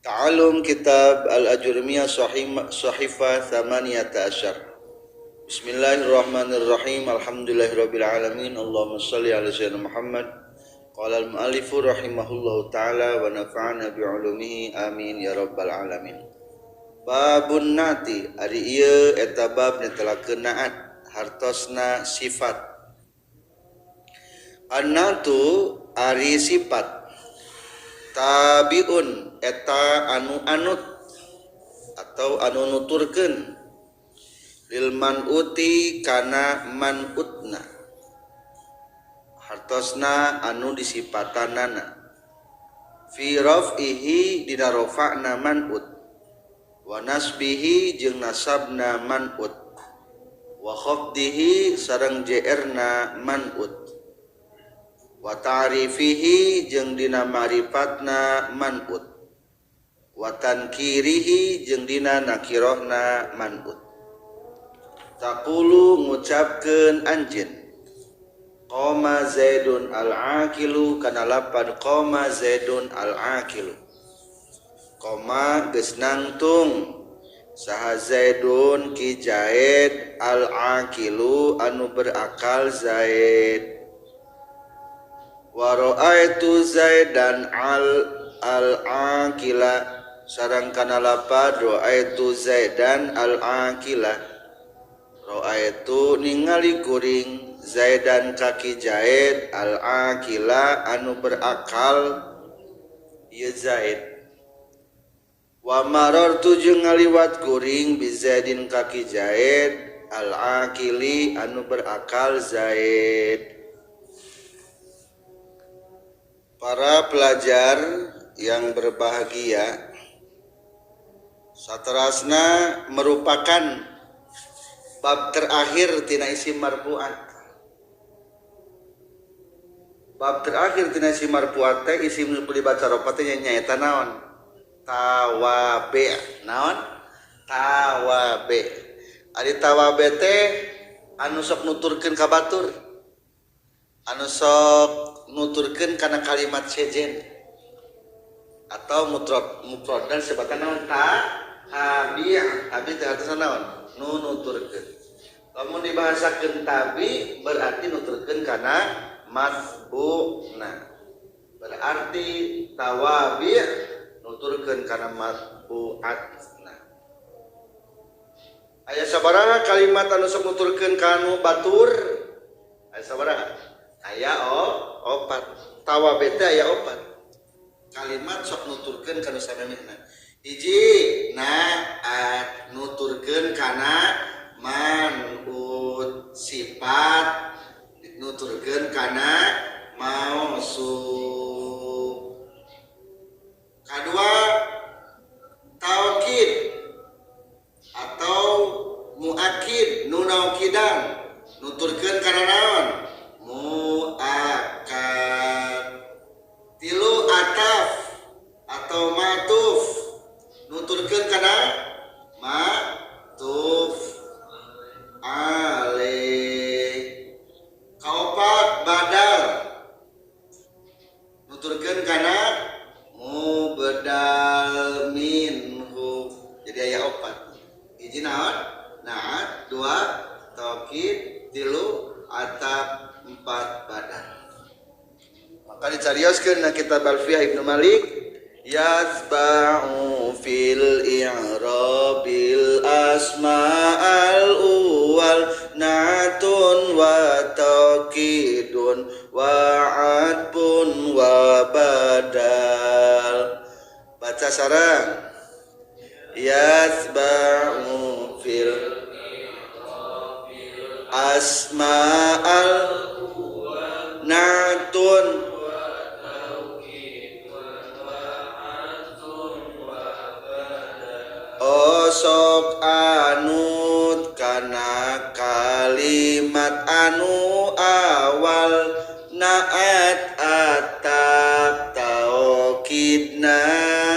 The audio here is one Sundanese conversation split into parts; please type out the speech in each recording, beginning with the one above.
Ta'alum kitab Al-Ajurumiyah Sahifah 18. Bismillahirrahmanirrahim. Alhamdulillahirabbil alamin. Allahumma shalli ala sayyidina Muhammad. Qala al-muallifu rahimahullahu taala wa nafa'ana bi'ulumihi amin ya rabbal alamin. Babun nati ari ieu eta bab netelakeun naat hartosna sifat. Annatu ari sifat tabiun eta anu anut atau anu nuturkeun lil manuti kana manutna hartosna anu disipatanana fi raf'ihi dina rafa'na manut wa nasbihi jeung nasabna manut wa khafdihi sareng jerna manut wa ta'rifihi jeung dina ma'rifatna man'ut wa tankirihi jeung dina nakirohna man'ut. Taqulu ngucapkeun anjeun qoma zaidun al-aqilu kana lapan qoma zaidun al-aqilu qoma geus nangtung saha zaidun ki zaid al-aqilu anu berakal zaid. Wa ra'aitu Zaidan al-aqila sareng kana lapad ra'aitu Zaidan al-aqila ra'aitu ningali kuring Zaidan kaki Zaid al-aqila anu berakal ieu Zaid. Wa marartu jeung ngaliwat kuring bi Zaidin kaki Zaid al-aqili anu berakal Zaid. Para pelajar yang berbahagia, saterasna merupakan bab terakhir tina isim marfuat. Bab terakhir tina isim marfuat teh isim nu dibaca rofa teh nyaeta naon? Tawabe. Naon? Tawabe. Ari tawabe teh anu sok nuturkeun ka batur. Anu sok nuturkeun kana kalimat sejen atau mufrad dan sebatan naon ta tabi tabi teh hartosna naon nu nuturkeun. Lamun dibahasakeun tabi berarti nuturkeun kana matbu'na, berarti tawabi nuturkeun kana matbu'atna. Aya sabaraha kalimat anu sok nuturkeun kana batur? Aya sabaraha? Aya opat. Tawabe teh aya opat kalimat sok nuturkeun kana samemehna. Hiji naat nuturkeun kana man'ut, sifat nuturkeun kana mausuf. Kadua taukid atau muakid nunaukidan nuturkeun kana naon? Muakkad. Tilu ataf atau matuf nuturkeun kana matuf alaih. Kaopat badal nuturkeun kana mubdal minhu. Jadi aya opat. Hiji naon? Naat, dua taukid, tilu ataf, empat badan. Maka dicarioskeun na kitab Alfiyah Ibnu Malik, yasba'u fil i'rabil asma'al uwal na'atun wa taqidun wa 'atfun wa badal. Baca sareng yasba'u fil asma'al na'atun osok anut kana kalimat anu awal naat atap taukidna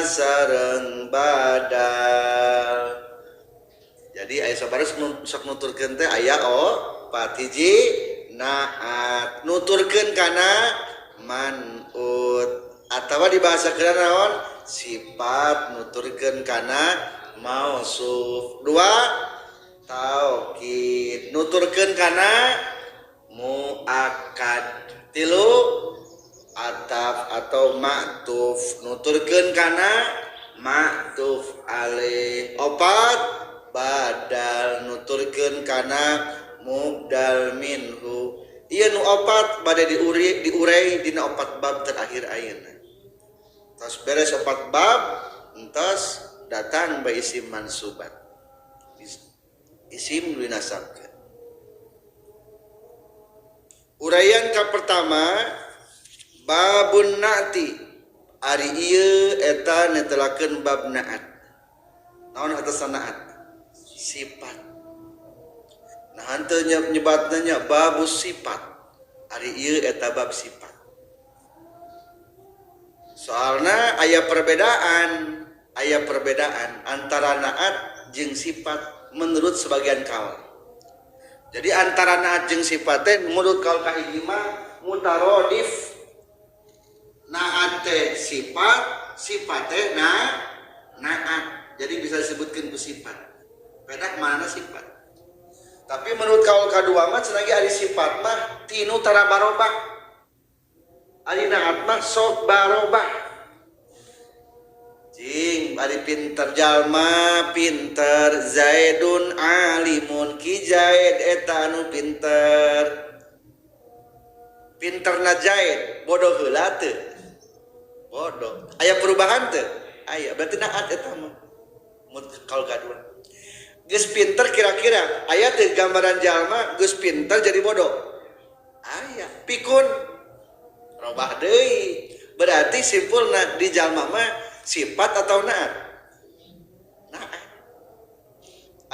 sareng badal. Jadi aya sabaraha sok nuturkeun teh aya opat. Hiji naat nuturkeun kana man'ut atawa dibahasakeun naon? Sifat nuturkeun kana mausuf. Dua taukid nuturkeun kana muakkad. Tilu ataf atau ma'tuf nuturkeun kana ma'tuf alaih. Opat badal nuturkeun kana mubdal minhu. Ieu nu opat bade diurai dina opat bab terakhir ayeuna. Tos beres opat bab, entos datang bae isim mansubat. Isim dinasabkeun. Uraian ka pertama babun na'ti. Ari ieu eta netelakeun bab na'at. Naon atasna na'at? Sifat. Nah henteu nyebatna nya babus sifat. Ari ieu eta bab sifat. Soalna aya perbedaan antara na'at jeung sifat menurut sebagian kaul. Jadi antara na'at jeung sifat teh menurut kaul kahiji mah mutarodif. Na'at teh sifat, sifat teh na'at. Jadi bisa disebutkeun ku sifat. Pedah mana sifat? Tapi menurut kaul kadua mah cenah ge ari sifat mah tinu tara barobah. Ari na'at mah sok barobah. Cing ari pinter jalma pinter Zaidun alimun ki Zaid eta anu pinter. Pinterna Zaid bodoh heula teu? Bodoh. Aya perubahan teu? Aya. Berarti na'at eta mah. Menurut kaul kadua. Geus pinter kira-kira aya teu gambaran jalma geus pinter jadi bodoh? Aya. Pikun robah deui. Berarti simpulna di jalma mah sifat atau na'at? Na'at.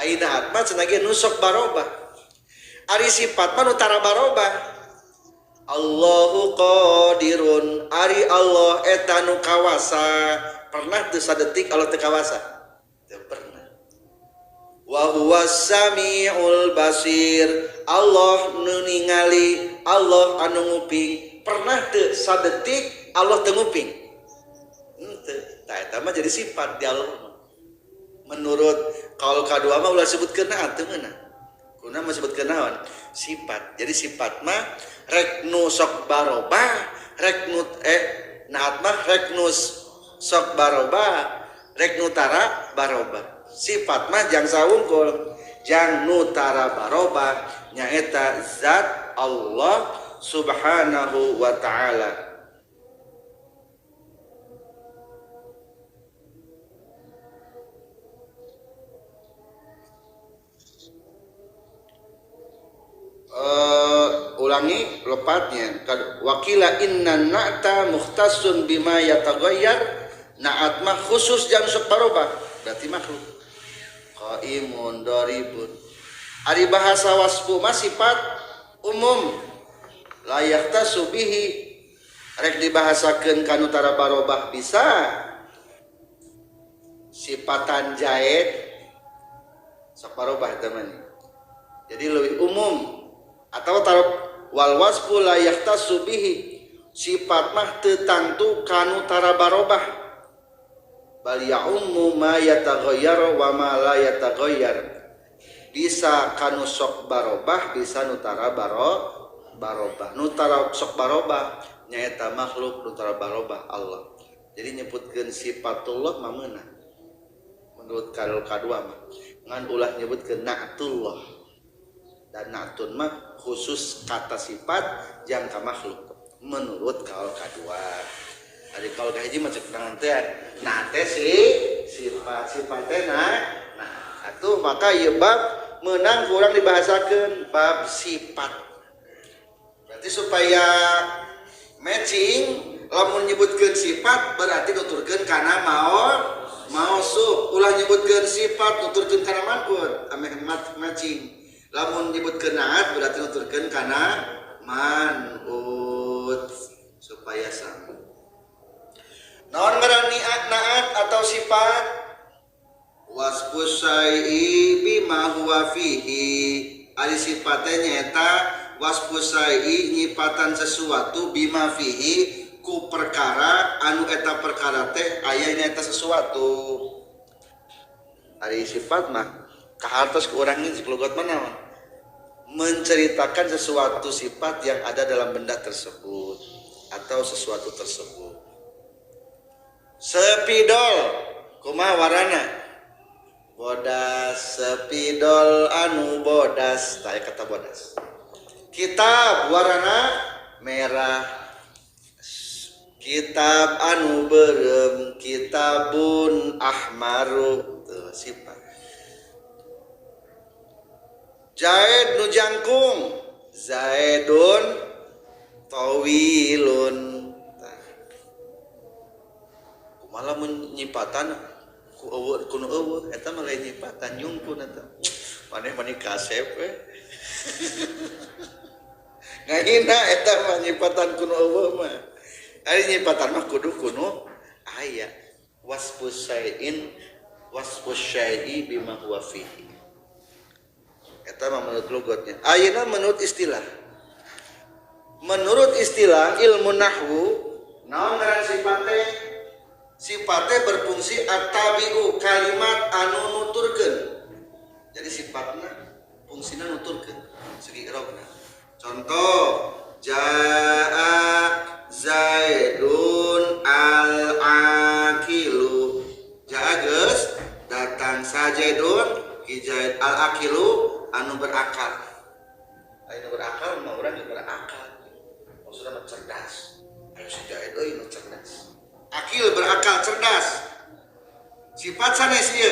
Ai na'at mah cenah ge nu sok barobah. Ari sifat mah nu tara barobah. Allahu qadirun, ari Allah eta nu kawasa. Pernah teu sadetik Allah teu kawasa? Teu pernah. Wa huwas samiul basir, Allah nu ningali, Allah anu nguping. Pernah teu sadetik Allah teu nguping? Henteu. Tah eta mah jadi sifat di Allah. Menurut kaul kadua mah ulah sebutkeun naat teu meunang. Kuna mah sebutkeun naon? Sifat. Jadi sifat mah rek nu sok barobah, rek nu naat mah rek nu sok barobah, rek nu tara barobah. Sifat mah jang saungkul, jang nu tara barobah nyaeta zat Allah Subhanahu wa ta'ala. Ulangi lepatnya. Wakila inna na'ta mukhtasun bima yataghayyar. Na'at mah khusus jang sok barobah, berarti makhluk. Qaimun daribun. Ari bahasa wasfu mah sifat umum. La yahtasu bihi, rek dibahasakeun kanu tara barobah bisa. Sifatan jaid sok barobah eta mah. Jadi lebih umum. Atau taruh wal wasfu la yahtasu bihi, sifat mah teu tangtu kanu tara barobah. Bal ya'ummu ma yataghayyar wa ma la yataghayyar. Bisa kanu sok barobah, bisa nu tara barobah. Nu tara sok barobah nyaeta makhluk, nu tara barobah Allah. Jadi nyebutkeun sifatullah mah meunang. Menurut kaul kadua mah ngan ulah nyebutkeun na'atullah. Dan na'atun mah khusus kata sifat jangka makhluk menurut kaul kadua. Ari kaul kahiji mah cek tangan teh nah teh si sifat sifat teh nah atuh maka ieu bab meunang kurang dibahasakeun bab sifat. Berarti supaya matching lamun nyebutkeun sifat berarti nuturkeun kana mausuf, ulah nyebutkeun sifat nuturkeun kana man'ut ameh matching. Lamun nyebutkeun naat berarti nuturkeun kana man'ut supaya sama. Naon ngaran naat atau sifat? Wasfu syai'i bima huwa fihi. Ari sifatnya nyaeta wasfu syai'i nyipatan sesuatu bima fihi ku perkara anu eta perkara teh aya nya eta sesuatu. Ari sifat mah kahartos ku urang ini logat mana mah menceritakan sesuatu sifat yang ada dalam benda tersebut atau sesuatu tersebut. Sepidol kumaha warana? Bodas, sepidol anu bodas, tah kata bodas. Kitab warna merah, kitab anu berem, kitabun ahmaru, tuh sifat. Zaid nu jangkung, Zaidun tawilun. Kumaha mun nyipatan ku eueuh ku nu eueuh eta mah lain nyipatan nyungkun eta. Maneh mani kasep we. Ngahina eta mah nyipatan ku nu eueuh mah. Ari nyipatan mah kudu kuno aya. Wasfus syai'in wasfus syai'i bima huwa fihi. Eta mah menurut lugotnya. Ayeuna menurut istilah. Menurut istilah ilmu nahwu, naon ngaran sifat teh? Sifatnya berfungsi at-tabi'u kalimat anu nuturkeun. Jadi sifatna fungsina nuturkeun segi i'rabna. Contoh jaa Zaidun al-aqilu. Jaa geus datang sajaidun hijaid al-aqilu anu berakal. Anu berakal mah urang ge berakal. Maksudna mah cerdas. Ayo si Zaid euy nu cerdas. Akil berakal cerdas. Sifat sanes ieu.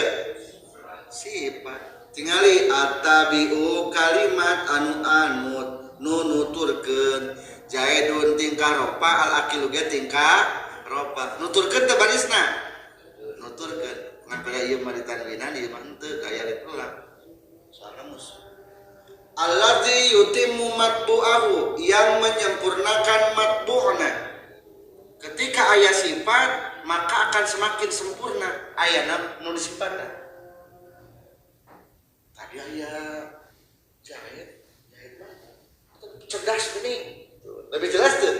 Sifat. Tingali at-tabi'u kalimat anu anut nu nuturkeun. Zaidun tingkah ropa al-aqilu ge tingkah ropa. Nuturkeun teh barisna. Nuturkeun. Ngan pada ieu mah ditanwinan ieu mah henteu kaya alif lam. Soalna musuh. Allazi yutimmu matbu'ahu, yang menyempurnakan matbu'na. Ketika ayat sifat maka akan semakin sempurna ayat nu disifatna. Tadi ayat jahit, jahit mah cerdas ini, lebih jelas tuh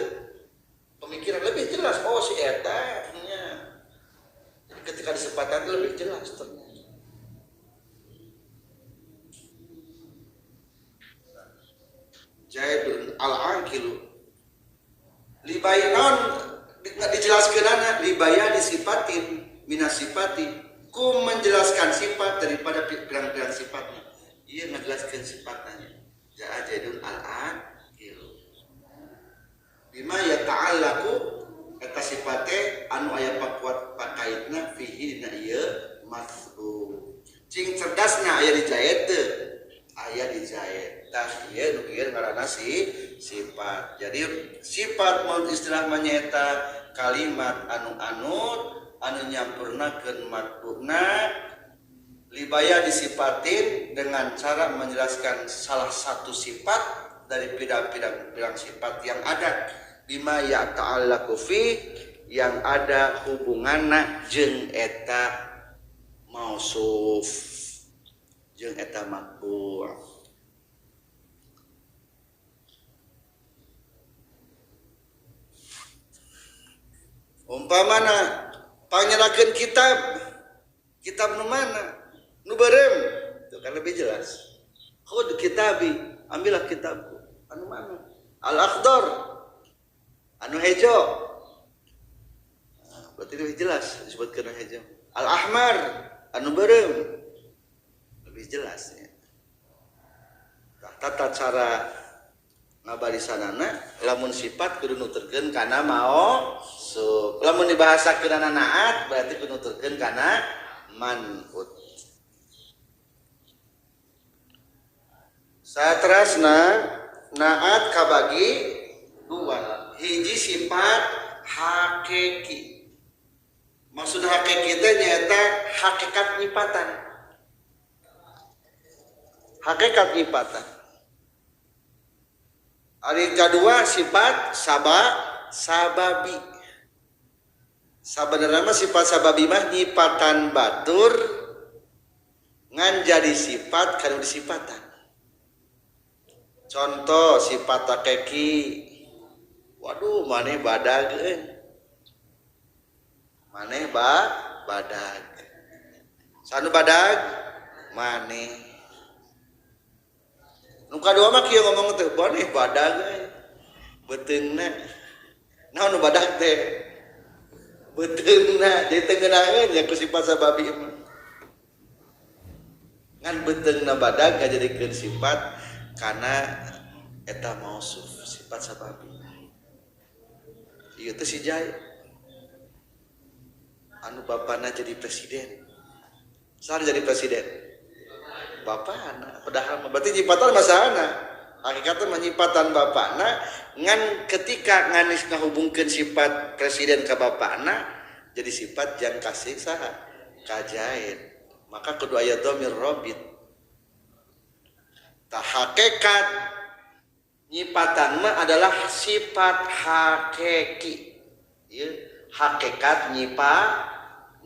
pemikiran lebih jelas. Oh si eta nya. Jadi ketika disepatan lebih jelas ternyata. Jahidun al-aqilu libayanon dijelaskeunana libaya disifatin minasifati ku menjelaskan sifat daripada pirang-pirang sifatnya. Ieu ngajelaskeun sifatna. Jaa Zaidun al-aqilu bima yata'allaqu eta sifate anu aya pakuat pakaitna fihi dina ieu masbu. Cing cerdasna aya di Zaid teu? Aya di Zaid. Tah ieu nu ieu ngaranna si sifat. Jadi sifat mun istilah mah nyaeta kalimat anu anut anu nyampurnakeun matbu'na libaya disifatin dengan cara menjelaskan salah satu sifat dari pirang-pirang sifat yang ada bima yata'allaqu fi yang ada hubunganna jeung eta mausuf jeung eta matbu'. Umpamana panyerakeun kitab, kitab nu mana? Nu beureum. Itu kan lebih jelas. Khud kitabi, ambillah kitabku. Anu mana? Al-akhdar. Anu hejo. Nah, berarti lebih jelas disebutkeun hejo. Al-ahmar, anu beureum. Lebih jelas ya. Tata cara ngabarisanana lamun sifat kudu nuturkeun kana mausuf. Lamun dibahasakeun naat berarti kudu nuturkeun kana man'ut. Saterasna naat kabagi dua. Hiji sifat hakiki. Maksud hakiki teh nyaeta hakikat nyipatan. Hakikat nyipatan. Ari kadua sifat sababi. Sabenerna mah sifat sababi mah nyipatan batur ngan jadi sifat kana disipatan. Contoh sifat hakiki Waduh maneh badag euy. Maneh badag. Sanu badag maneh. Nu kadua mah kieu ngomong teh maneh badag euy. Beuteungna. Naon nu badag teh? Beuteungna jadi teu ngeunaheun nya ku sifat sababi mah. Ngan beuteungna badag ngajadikeun sifat kana eta mausuf sifat sababi. Ieu teh si Jai anu bapana jadi presiden. Saha jadi presiden? Bapana. Padahal berarti nyipatan masana. Hakikatna mah nyipatan bapana ngan ketika nganis ngahubungkeun sifat presiden ka bapana jadi sifat jang kasih saha? Ka Zaid. Maka kudu aya dhamir robit. Tah hakikat nyipatan mah adalah sifat hakiki. Ieu hakikat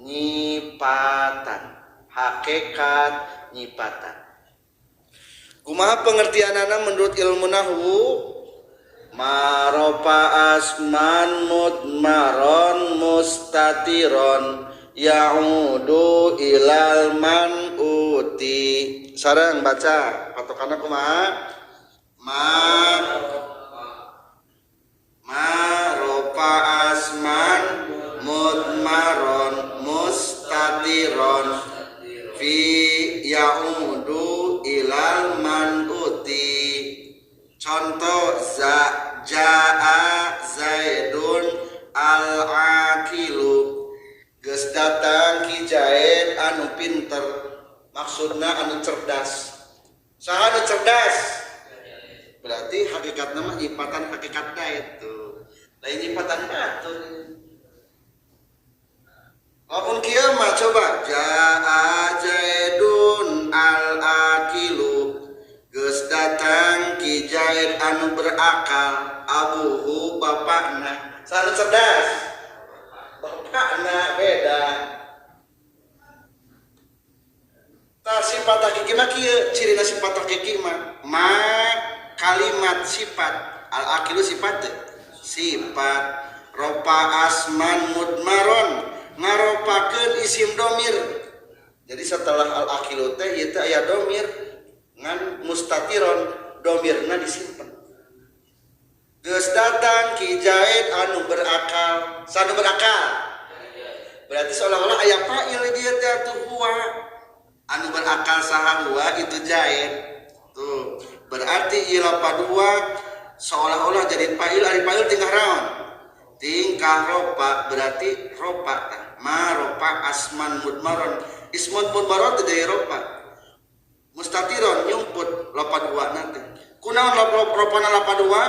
nyipatan. Hakikat nyipatan. Kumaha pengertianana menurut ilmu nahwu? Marofa asman mudmaron mustatiron ya'udu ilal man'uti. Sareng baca patokanna kumaha? Marofa asman mudmaron mustatiron fi ya'udu ilal man'uti. Contoh jaa Zaidun al-aqilu. Geus datang ki Zaid anu pinter, maksudna anu cerdas. Saha anu cerdas? Berarti hakikatna mah nyipatan hakikatna itu. Lain nyipatan batur. Lamun kieu mah coba jaa Zaidun al-aqilu. Geus datang ki Zaid anu berakal, abuhu bapakna. Saha anu cerdas? Bapakna beda. Tah sifat hakiki mah kieu, cirina sifat hakiki mah ma kalimat sifat al-aqilu sifat sifat ropa asman mudmaron ngaropakeun isim domir. Jadi setelah al-aqilu teh ieu teh aya domir ngan mustatiron, domirna disimpen. Geus datang ki Zaid anu berakal, sanu berakal. Berarti seolah-olah aya fa'il dia teh atuh huwa. Anu berakal saha huwa itu Zaid. Tuh, berarti ieu lapa dua seolah-olah jadi fa'il, ari fa'il tingkah raon? Tingkah ropa, berarti ropa tah. Ma ropa asman mudmaron. Ismun mudmaron teh jadi ropa. Mustatiron nyumput lapa dua nanti. Kunaon ropana lapa dua?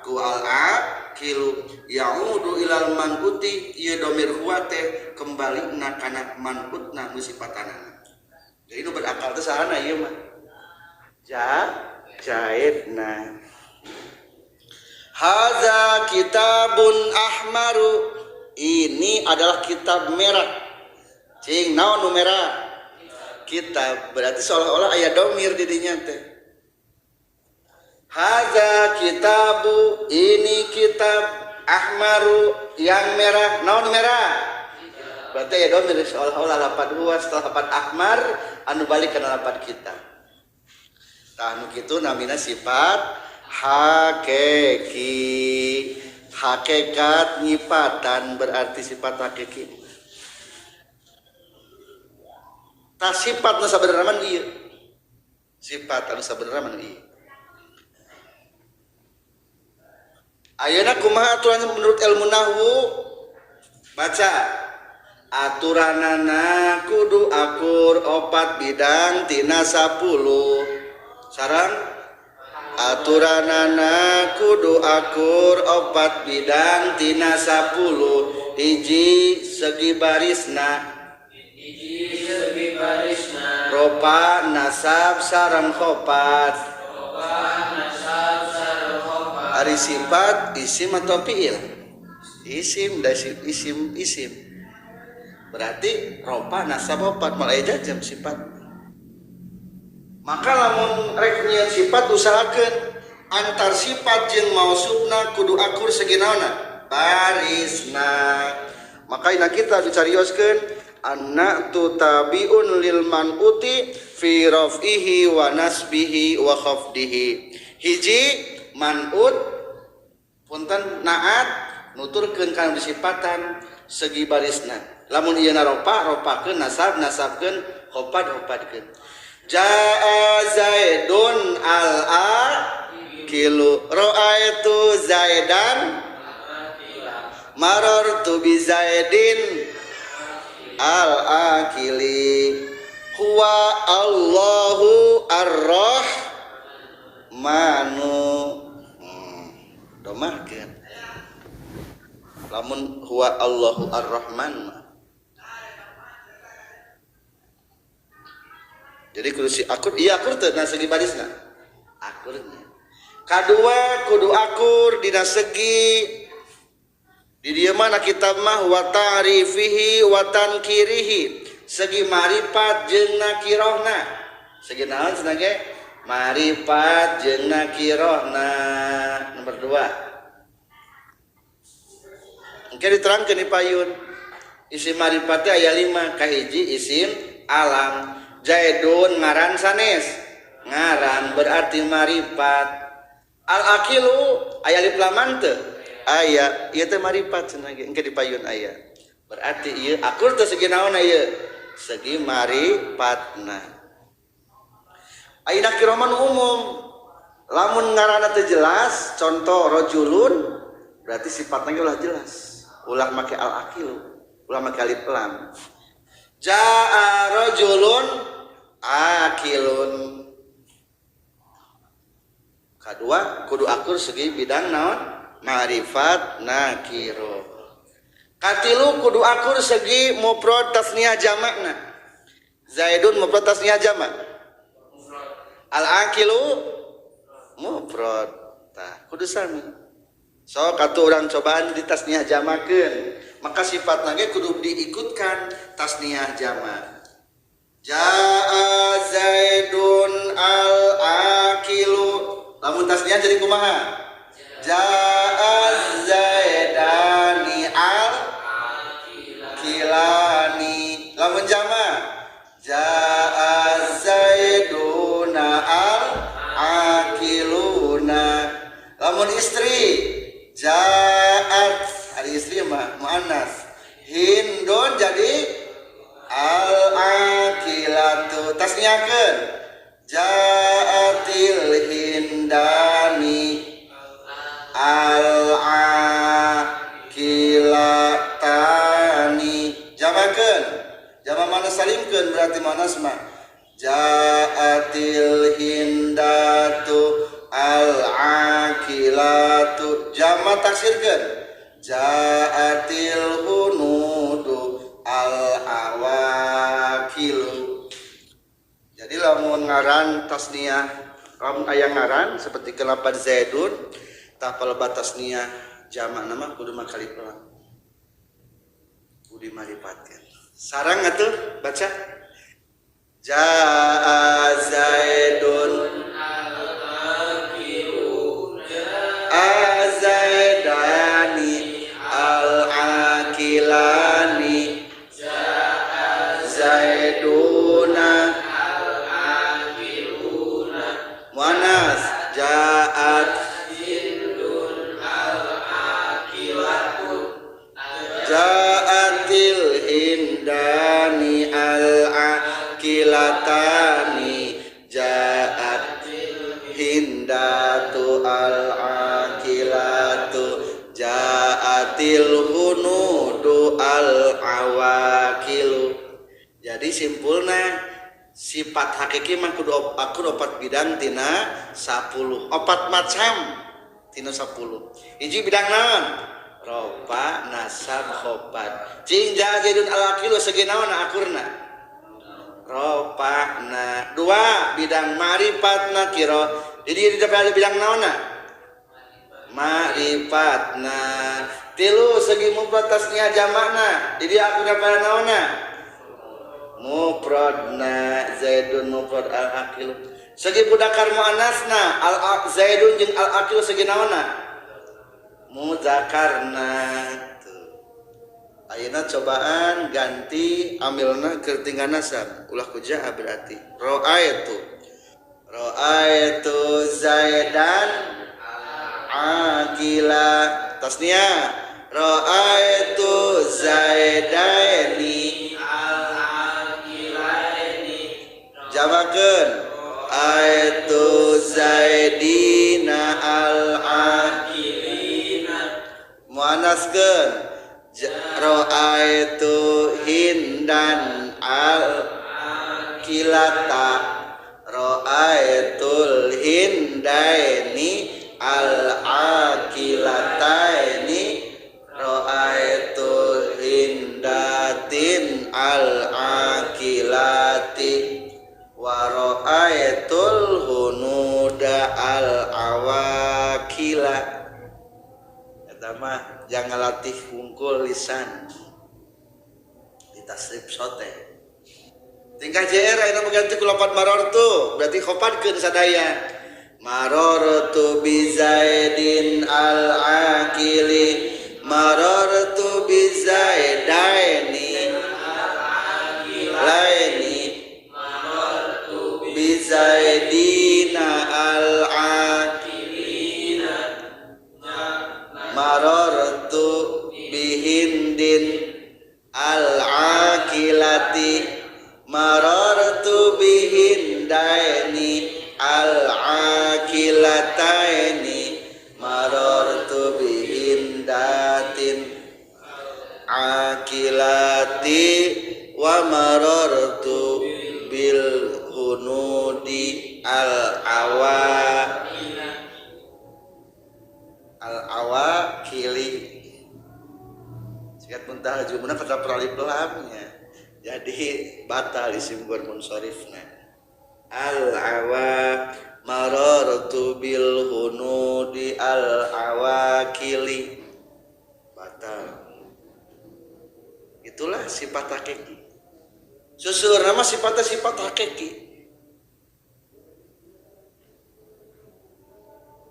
Ku al-aqilu ya'udu ilal man'uti ieu domir huwa teh kembali na kana man'utna nu sifatanana. Jadi nu berakal teh sahana ieu mah? Zaidna. Haza kitabun ahmaru. Ini adalah kitab merah. Cing naon nu merah? Kitab. Berarti seolah-olah aya domir di dinya teh. Haza kitabu, ini kitab ahmaru yang merah. Naon merah? Berarti aya domir seolah-olah lapan dua setelah lapan ahmar anu balik kana lapan kitab. Tah nu kitu namina sifat hakiki. Hakikat nyipatan berarti sifat hakiki. Tah sifat nu sabenerna mah ieu. Sifat anu sabenerna mah ieu. Ayeuna kumaha aturan menurut ilmu nahwu? Baca. Aturanana kudu akur opat bidang tina 10. Sarang aturanana kudu akur opat bidang tina 10. Hiji segi barisna, hiji segi barisna, ropa nasab sareng khopat, ropa nasab sareng khopat. Ari sifat isim atau fiil? Isim da isim isim. Berarti ropa nasab opat malah jam sifat. Maka lamun rek nyieun sifat usahakeun Antar sifat jeung mausufna kudu akur segi naonna? Barisna. Maka kita dicarioskeun annatu tabiun lil manuti fi raf'ihi wa nasbihi wa khafdihi. Hiji manut punten naat nuturkeun kana disipatan segi barisna. Lamun ieu na ropa ropakeun nasab nasabkeun khofad khofadkeun. Jaa Zaidun al akilu ra'aitu Zaidan marartu bi Zaidin al akili huwa Allahu ar-Rahmanu. Domahkeun lamun huwa Allahu ar-Rahman. Jadi kudu si akur, iya akur teu na segi barisna. Akurnya. Kadua kudu akur dina segi di dieu mah na kitab mah wa ta'rifihi wa tankirihi. Segi marifat jeung nakirohna. Segi naon cenah ge? Marifat jeung nakirohna. Nomor 2. Engke diterangkeun di payun. Isim marifat teh aya 5, kahiji isim alam. Zaidun ngaran sanes ngaran berarti marifat. Al akilu aya alif lam teu aya ieu teh marifat cenah ge engke dipayun aya berarti ieu akur teh segi naonna ieu segi marifatna. Ayeuna kiroman umum lamun ngaranna teu jelas contoh rajulun berarti sifatna ge ulah jelas ulah make al akilu ulah make alif lam. Jaa rajulun akilun. Kadua kudu akur segi bidang naon? Ma'rifat nakiro. Katilu kudu akur segi mufrad tasniyah jamakna. Zaidun mufrad tasniyah jamak. Al akilu mufrad. Tah kudu sami. So katu urang cobaan di tasniyah jamakeun. Maka sifatna ge kudu diikutkan tasniyah jamak. Jaa Zaidun al akilu. Lamun tasniyah jadi kumaha? Jaa Zaidani al akilani. Lamun jamak jaa Zaiduna al akiluna. Lamun istri jaat hari istri mah muannas hindun jadi al akilatu. Tasniahkeun jaatil hindani al akilatani. Jamakeun jama mana salimkeun berarti muannas mah jaatil hindatu al akilatu. Jama taksirkeun jaatil hunudu al awakilu. Jadi lamun ngaran tasniyah lamun aya ngaran seperti kelapa Zaidun tah palebah tasniyah jamak nama kudu makali lam kudu maripatkeun. Sarang atuh baca jaa Zaidun azaidani al akilani zaiduna al akiluna muannas jaat hindun al akilatu jaatil hindani al akilatani jaat hindatu al akilatu jaatil hunudu al awakilu. Jadi simpulna sifat hakiki mah kudu akur opat bidang tina 10 opat macam tina 10. Hiji bidang naon? Ropa nasab khobat. Cing jaa Zaidun al akilu segi naon akurna? Ropana. Dua bidang ma'rifat nakiro. Jadi di bidang naonna? Ma'rifatna. Tilu segi mufrad tasniyah jamakna. Jadi aku dapat naonna? Mufradna. Zaidun mufrad al akilu. Segi mudzakkar muannasna al zaidun jeung al aqil segi naonna? Mudzakarna. Tuh. Ayeuna cobaan ganti amilna keur tinggal nasab ulah ku jaa berarti. Ra'aitu. Ra'aitu zaidan aqila tasnia. Ra'aitu zaidaini al-aqilaini jamakeun aitu zaidina al-aqilina muannaskeun ra'aitu hindan al-aqilata ra'aitul hindaini al-aqilataini ra'aitul hindatin al-aqilati wa ra'aitul hunuda al-awakila. Eta mah jangan latih hungkul lisan di tasrif sote. Tingkah JR ayeuna mengganti ku lapan marortu berarti khopadkeun sadaya. Marortu bi Zaidin al-aqili marartu bi zaidaini laini marartu bi zaidina al aqilina marartu bi hindin al aqilati marartu bi hindaini al aqilataini marartu bi hindatin akilati wa marartu bil hunudi al awa al awakili. Sikat muntah jumlah kata peralip lamnya jadi batal isim munsharifna al awa marartu bil hunudi al awakili batal. Itulah sifat hakiki. Susur nama sifatnya sifat hakiki.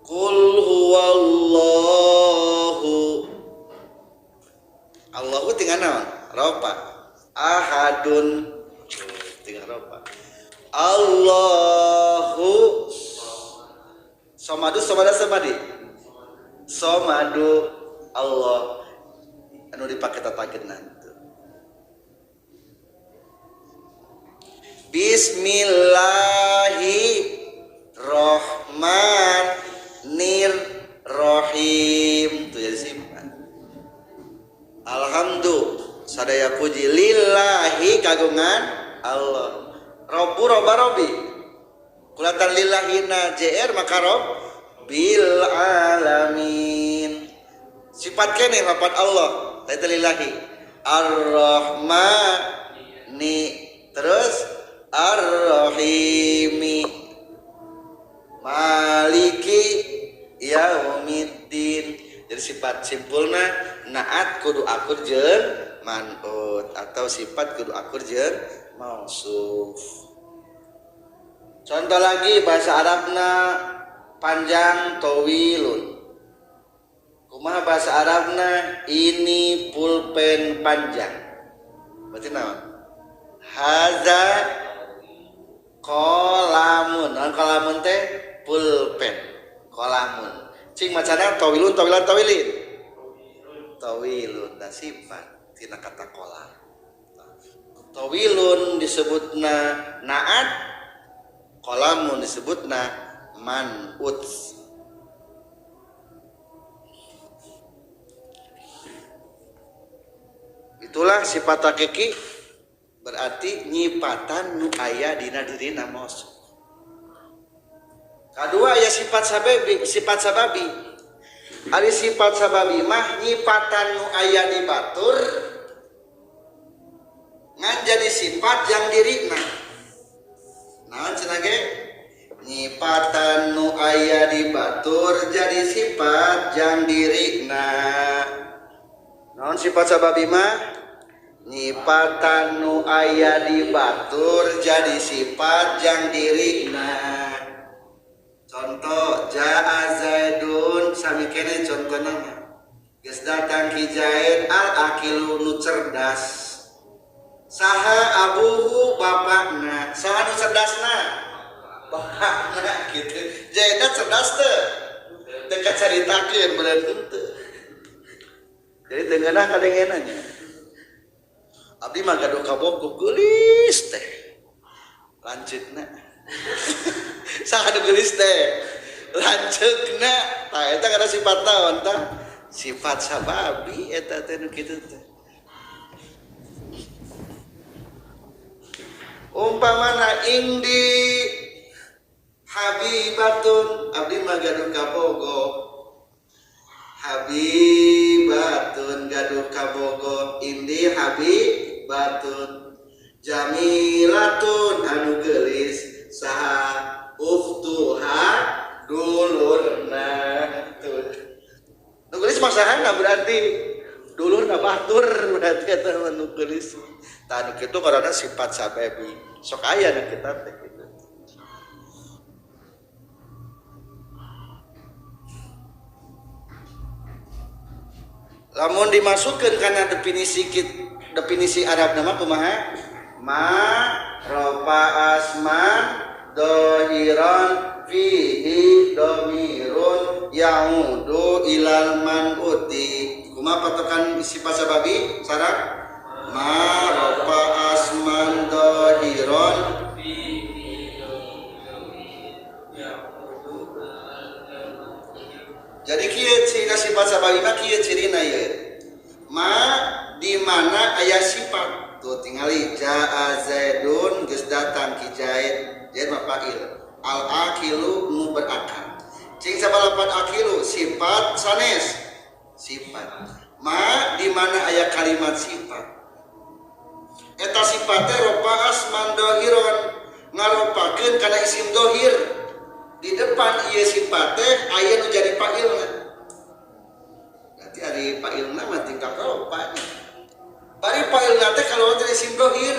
Qul huwallahu. Allahu tinggal naon? Ropa. Ahadun tinggal ropa. Allahu somadu somada somadi. Somadu Allah anu dipake tatagenan. Bismillahirrohmanirrohim. Itu jadi sifat. Alhamdulillah sadaya puji lillahi kagungan Allah. Robbu roba robi. Kulatan lillahina jr maka rob bil alamin. Sifat kene lapan Allah. Tadi lillahi ar-rahmani terus ar-rahimi maliki yaumiddin. Jadi sifat simpulna naat kudu akur jeung man'ut atau sifat kudu akur jeung mausuf. Contoh lagi bahasa Arabna panjang tawilun. Kumaha bahasa Arabna ini pulpen panjang. Berarti naon? Haza kolamun. Naon kolamun teh? Pulpen. Kolamun. Cing macana tawilun tawilan tawilin. Tawilun da sifat tina kata kolam. Tawilun disebutna naat, kolamun disebutna man'ut. Itulah sifat hakiki berarti nyipatan nu aya dina dirina mausuf. Kadua aya sifat sababi, sifat sababi. Ari sifat sababi mah nyipatan nu aya di batur ngan jadi sifat yang dirina. Naon cenah ge? Nyipatan nu aya di batur jadi sifat yang dirina. Naon sifat sababi mah? Nyipatan nu aya di batur jadi sifat yang dirina. Contoh jaa Zaidun sami keneh contohna mah. Geus datang ki Zaid al aqilu nu cerdas. Saha abuhu bapakna? Saha nu cerdasna? Bapakna kitu. Zaidna cerdas teu? Teu kacaritakeun berarti teu. Jadi teu ngeunah kadengeuna nya. Abdi mah gaduh kabogoh geulis teh. Lanceukna. Saha nu geulis teh? Lanceukna. Tah eta kana sifat naon tah? Sifat sababi eta teh nu kitu teh. Umpamana indi habibatun, abdi mah gaduh kabogoh. Habibatun gaduh kabogoh, indi habibatun. Jamilatun anu geulis, saha ukhtuha dulurna. Tuh. Nu geulis mah sahana berarti dulurna batur berarti eta mah nu geulis. Tah nu kitu ngaranna sifat sababi. Sok aya na kita teh kitu. Lamun dimasukkeun kana definisi definisi Arab nama kumaha? Ma rofa asma dohiron fihi domirun ya'udu ilal man'uti. Kumaha patokan sifat sababi sareng? Ma rofa asman dohiron fihi domirun ya'udu ilal man'uti. Jadi kieu ciri sifat sababi mah kieu cirina ieu. Ma di mana aya sifat. Tuh tingali jaa Zaidun geus datang ki Zaid. Zaid mah fa'il. Al aqilu nu berakal. Cing sabalapan aqilu sifat sanes. Sifat. Ma di mana aya kalimat sifat. Eta sifat teh rofa asman dohiron ngaropakeun kana isim dohir. Di depan ieu sifat teh aya nu jadi fa'ilna. Berarti ari fa'ilna mah tingkah rofa nya. Bari fa'ilna teh kalau jadi isim dohir,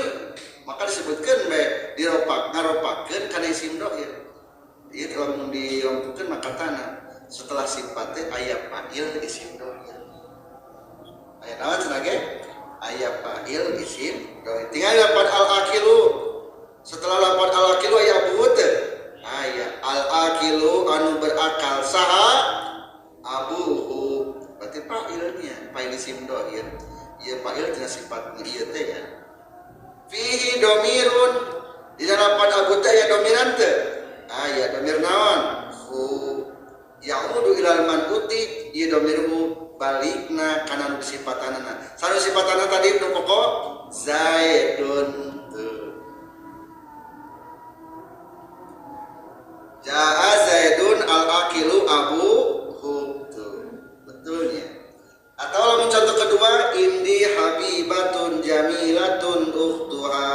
maka disebutkeun bae diropak ngaropakeun kana isim dohir. Ieu kalau dirompukeun maka tanah setelah sifat teh aya fa'il isim dohir. Aya naon cenah ge? Aya fa'il isim dohir. Tinggal lapan al aqilu. Setelah lapan al aqilu aya abu teh. Aya al aqilu anu berakal saha abuhu. Berarti fa'ilnya fa'il isim dohir. Ieu fa'il tina sifat ieu teh ya. Fihi domirun di dalam abu teh aya domiran teh. Aya domir naon? Hu ya'udu ilal man'uti ieu domirhu balikna kana nu sifatanana. Sanu sifatanana tadi nu pokok Zaidun tuh. Jaa Zaidun al-aqilu abuhu tuh. Betulnya. Atau lamun contoh kedua indi habibatun jamilatun ukhtuha.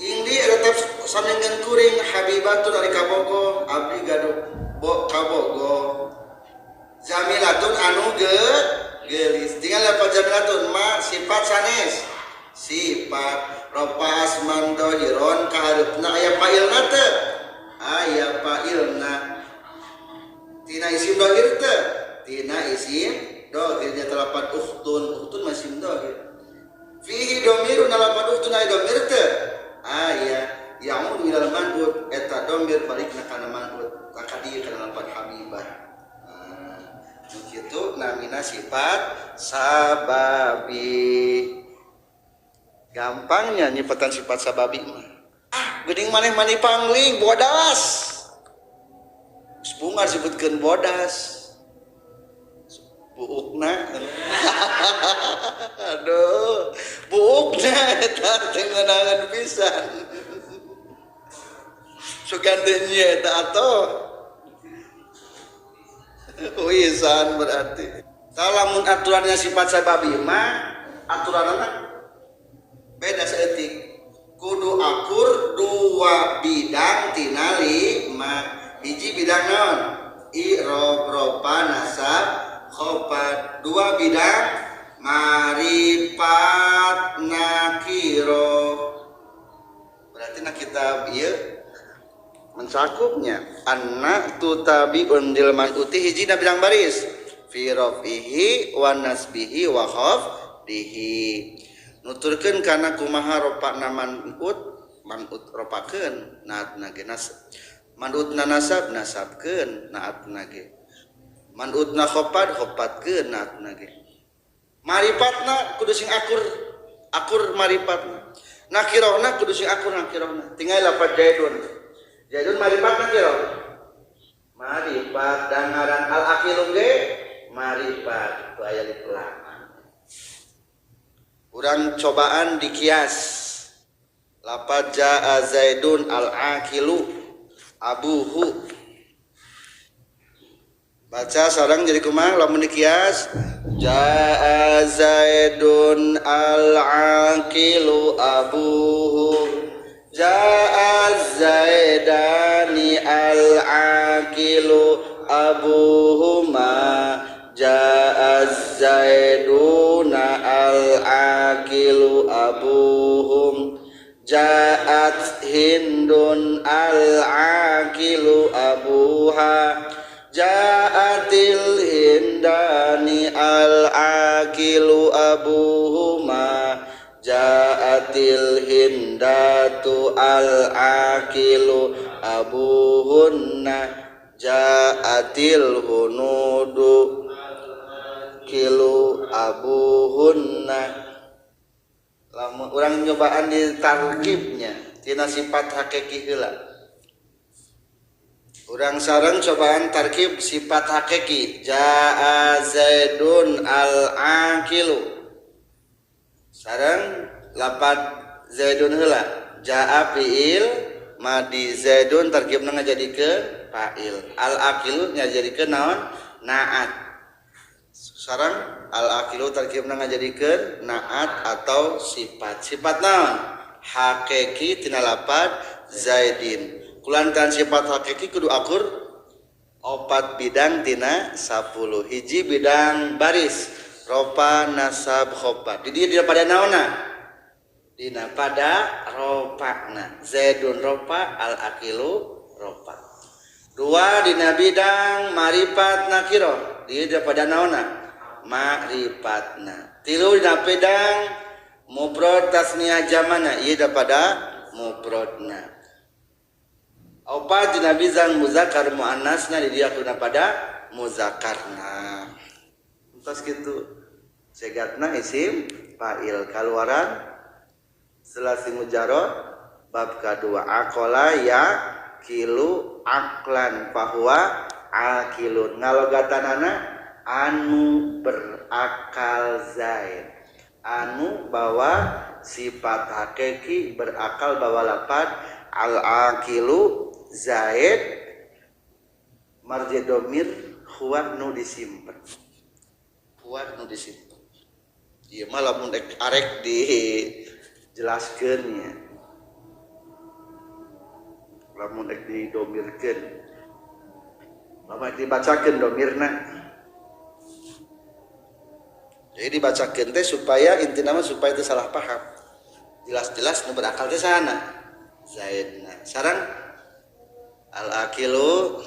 Indi tetap samengan kuring habibatun ari kabogo abdi gaduh bo kabogo. Jamilatun anu geulis. Tinggal lapan jamilatun ma sifat sanes. Sifat rofa asman dohiron kahareupna aya fa'ilna teu? Aya fa'ilna. Tina isim dohir teu? Tina isim dohirnya telapan ukhtun, ukhtun masih dohir. Fihi domirun lapan ukhtun aya domir teu? Aya ya'udu ilal man'ut eta domir balikna kana man'ut ka dieu kana lapan habibah. Kitu namina sifat sababi. Gampangnya nyipetan sifat sababi mah. Ah, geuning maneh mani pangling bodas. Geus bungar disebutkeun bodas. Buukna. Aduh, buukna eta teh ngeunaheun pisan. Sugan teh nya eta atuh. Wisan berarti. Lamun aturannya sifat sababi mah aturanna beda saeutik. Kudu akur dua bidang tina lima. Hiji bidang naon? I'rob rofa nasab khobat. Dua bidang marifat nakiro. Berarti na kitab ieu Mencakupnya anna tu tabiun lil man'uti hiji na bidang baris fi rafihi wa nasbihi wa khafdihi. Nuturkeun kana kumaha ropana man'ut, man'ut ropakeun naatna ge nasab, man'utna nasab nasabkeun naatna ge, man'utna khafad khafadkeun naatna ge. Maripatna kudu sing akur, akur maripatna. Nakirahna kudu sing akur nakirahna. Tinggal lapat zaidun. Zaidun maripat nakirah. Maripat dangaran al aqilu ge maripat tu aya alif lam. Urang cobaan dikias. Lapat jaa zaidun al aqilu abuhu. Baca sareng jadi kumaha lamun dikias? Jaa zaidun al aqilu abuhu. Jaa zaidani al aqilu abuhuma. Jaa zaiduna al aqilu abuhum. Jaat hindun al aqilu abuha. Jaatil hindani al aqilu abuhuma. Jaatil hindatu al aqilu abuhunna. Jaatil hunudu kilu abuhunna. Lamun urang nyobaan di tarkibnya tina sifat hakiki heula. Urang sareng cobaan tarkib sifat hakiki. Jaa zaidun al aqilu. Sareng lapat zaidun heula. Jaa fiil madi zaidun tarkibna ngajadikeun fa'il. Al aqilu ngajadikeun naon? Naat. Sareng al aqilu tarkibna ngajadikeun naat atau sifat. Sifat naon? Hakiki tina lapat zaidin. Kulantaran sifat hakiki kudu akur opat bidang tina 10. Hiji bidang baris ropa nasab khobat. Di dieu dina pada naonna? Dina pada ropana. Zaidun ropa al aqilu ropa. Dua dina bidang maripat nakiro. Di dieu dina pada naonna? Maripatna. Tilu dina bidang mufrad tasniah jamana. Ieu dina pada mufradna. Opat dina bidang muzakkar muannasna di dieu kuna pada muzakarna. Entos kitu. Cegatna isim fa'il kaluaran selasi mujarrad bab kadua aqala ya kilu aklan fahuwa akilun. Ngalogatanana anu berakal zaid, anu bawa sifat hakiki berakal bawa lapat al aqilu zaid marji domir huwa nu disimpen, huwa nu disimpen. Ieu mah lamun arek dijelaskeun nya, lamun rek didomirkeun, lamun rek dibacakeun domirna. Jadi dibacakeun teh supaya intina mah supaya teu salah paham. Jelas-jelas nu berakal teh sana zaidna. Sareng al aqilu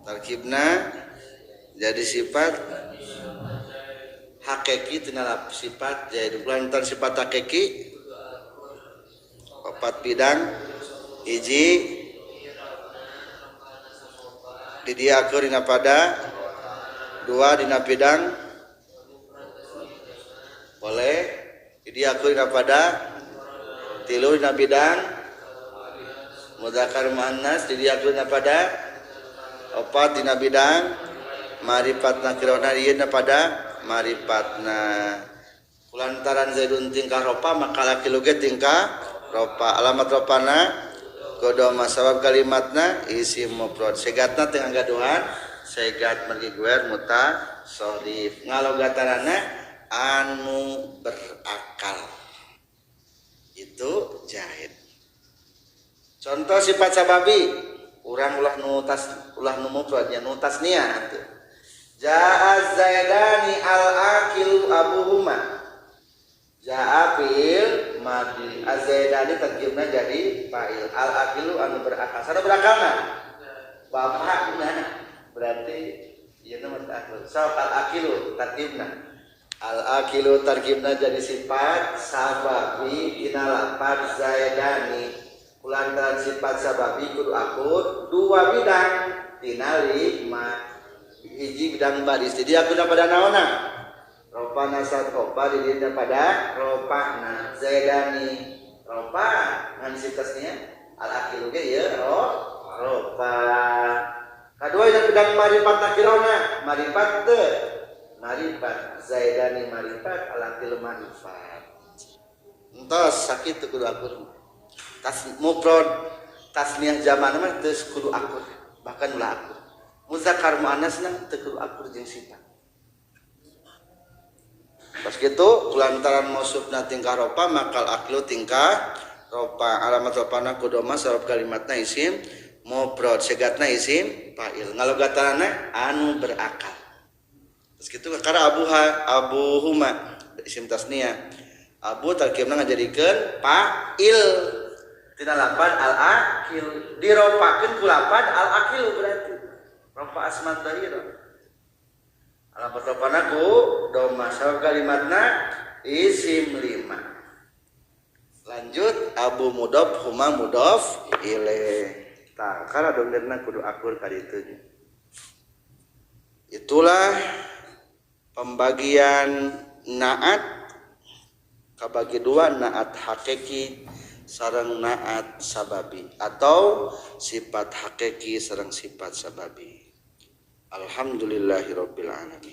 tarkibna jadi sifat hakiki tina sifat zaid. Lantaran sifat hakiki opat bidang hiji di dia akur dina pada dua dina bidang boleh di dia akur dina pada tilu dina bidang mudzakkar muannas di dia akur dina pada opat dina bidang maripatna kirona ieu dina pada maripatna. Kulantaran zaidun tingkah ropa maka laki luge tingkah ropa. Alamat ropana kodoma sabab kalimatna isim mufrad. Segatna teu ngagaduhan segat mergi guer mutasarrif. Ngalogatanana anu berakal itu jahit. Contoh sifat sababi urang ulah nu tas ulah nu mufradnya nu tasniah atuh. Jaa zaidani al aqilu abuhuma. Jaa fi'il madi. Zaidani tarkibna jadi fa'il. Al aqilu anu berakal. Sana berakalna? Bapakna. Berarti ieu mah akur. Sok al aqilu tarkibna. Al aqilu tarkibna jadi sifat sababi dina lapad Zaidani. Kulantaran sifat sababi kudu akur dua bidang tina lima hiji bidang baris. Jadi akurna pada naonna? Ropana sat ropa di dirinya pada ropana Zaidani ropa ngan sitasnya al aqilu ge ieu ropa. Kadua yang bidang marifat nakirona marifat teu marifat Zaidani marifat al aqilu marifat. Entos sakitu kudu akur. Tas mufrad tasniah zaman mah teu kudu akur, bahkan ulah akur. Muzakkar muannasna teu kudu akur jeung sifat. Pas gitu kulantaran mausufna tingkah ropa makal aklu tingkah ropa alamat ropana kudoma sabab kalimatna isim mufrad segatna isim fa'il ngalogatanana anu berakal. Terus gitu kakara abuha abuhuma isim tasniah abu tarkibna ngajadikeun fa'il tina lapad al akil diropakeun ku lapad al akil berarti ropa asma dhahira alamat ropana ku doma sabab kalimatna isim lima. Lanjut abu mudhof huma mudhof ilaih. Tah kana domirna kudu akur ka ditu. Itulah pembagian naat kabagi dua, naat hakiki sareng naat sababi atau sifat hakiki sareng sifat sababi. Alhamdulillahirabbil alamin.